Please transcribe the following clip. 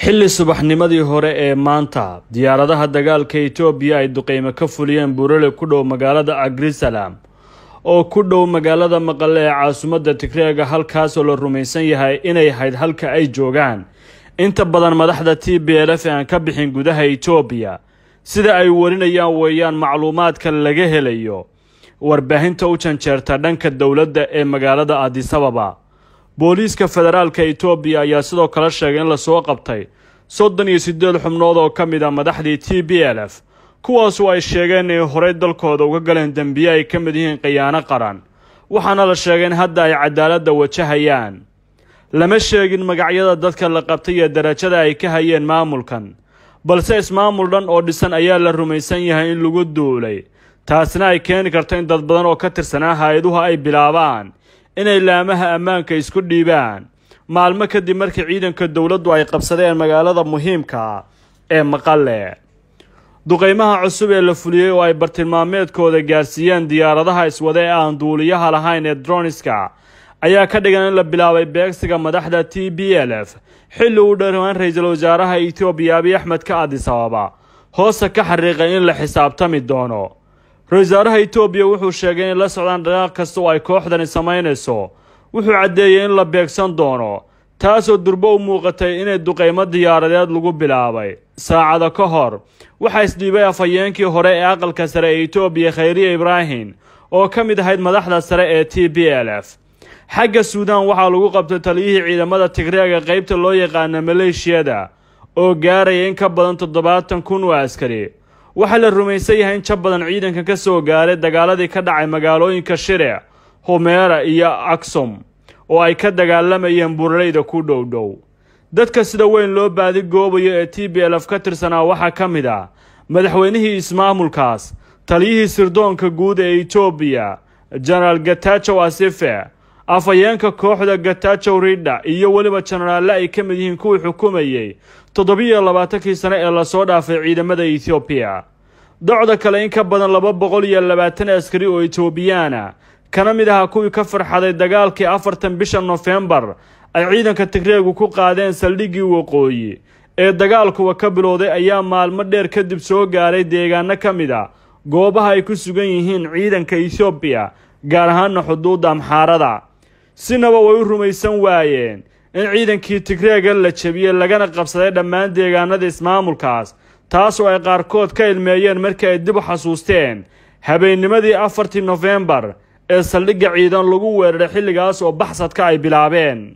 Xilli subaxnimadii hore ee maanta, diyaaradaha dagaalka Itoobiya ay duqeymo ka fuliyeen buurale ku dhow magaalada Agrisalam oo ku dhow magaalada Maqale ee caasimadda Tigreega, halkaasoo la rumaysan yahay inay ahayd halka ay joogaan inta badan madaxda TPLF ee aan ka bixin gudaha Itoobiya. Sida ay warinayaan weeyaan macluumaadka laga helayo warbaahinta u janjeerta dhanka dowladda ee magaalada Addis Ababa. Booliiska federaalka Itoobiya ayaa sidoo kale sheegay in lasoo qabtay 38 xubnood oo ka mid ah madaxdii TPLF, kuwaasoo ay sheegeen inay horey dalkooda uga galeen dembiye ay ka mid yihiin khiyaano qaran, waxaana la sheegay in hadda ay cadaaladda wajahayaan. Lama sheegin magacyada dadka la qabtay iyo darajada ay ka hayeen maamulkan, balse ismaamul dhan oo dhisan ayaa la rumaysan yahay in lagu duulay, taasina ay keeni karto in dad badan oo ka tirsanaa hay-aduhu ay bilaabaan inay laamaha ammaanka isku dhiibaan maalmo kadib markii ciidanka dowladdu ay qabsadeen magaalada muhiimka ee Maqale. Duqeymaha cusub ee la fuliyey oo ay bartilmaameedkooda gaarsiiyeen diyaaradaha iswada ee aan duuliyaha lahayn ee droniska ayaa ka dhigan in la bilaabay beegsiga madaxda TPLF, xilli uu dhowaan ra-iisul wasaaraha Itoobiya Abiy Axmed ka Addis Ababa hoosta ka xariiqay in la xisaabtami doono. Ra-iisul wasaaraha Itoobiya wuxuu sheegay in la socdaan dhaqaaq kasta oo ay kooxdani samaynayso. Wuxuu caddeeyey in la beegsan doono, taasoo durbo u muuqatay inay duqeymo diyaaradeed lagu bilaabay. Saacado ka hor waxaa isdhiibay afhayeenkii hore ee aqalka sare ee Itoobiya Khayriye Ibraahim oo ka mid ahayd madaxda sare ee TPLF. Xagga Suudaan waxaa lagu qabtay taliyihii ciidamada Tigreega qaybta loo yaqaana maleeshiyada oo gaaraya in ka badan 70,000 oo askari. Waxaa la rumaysan yahay in jab badan ciidanka ka soo gaaray dagaaladii ka dhacay magaalooyinka Shire, Homeera iyo Aksum oo ay ka dagaalamayeen buuraleyda ku dhow dhow. Dadka sida weyn loo baadi goobayo ee TPLF ka tirsanaa waxaa ka mid ah madaxweynihii ismaamulkaas, taliyihii sirdoonka guud ee Itoobiya Jenaraal Getachew Asife, afhayeenka kooxda Getachew Rida iyo weliba jenaraalle ay ka mid yihiin kuwii xukumayay 27kii sano ee lasoo dhaafay ciidamada Ethiopia. Docda kale, in ka badan 220 askari oo Itoobiyaana kana mid ahaa kuwii ka farxaday dagaalkii 40 bisha Nofembar ay ciidanka Tigreegu ku qaadeen saldhiggii waqooyi ee dagaalkuwa ka bilowday ayaa maalmo dheer kadib soo gaaray deegaano ka mid ah goobaha ay ku sugan yihiin ciidanka Ethiopia, gaar ahaana xuduudda Amxaarada. Sinaba way u rumaysan waayeen in ciidankii Tigreega la jebiyey lagana qabsaday dhammaan deegaanada ismaamulkaas, taasoo ay qaarkood ka ilmeeyeen markii ay dib u xasuusteen habeennimadii 4tii Nofembar ee saldhigga ciidan lagu weeraray, xilligaas oo baxsadka ay bilaabeen.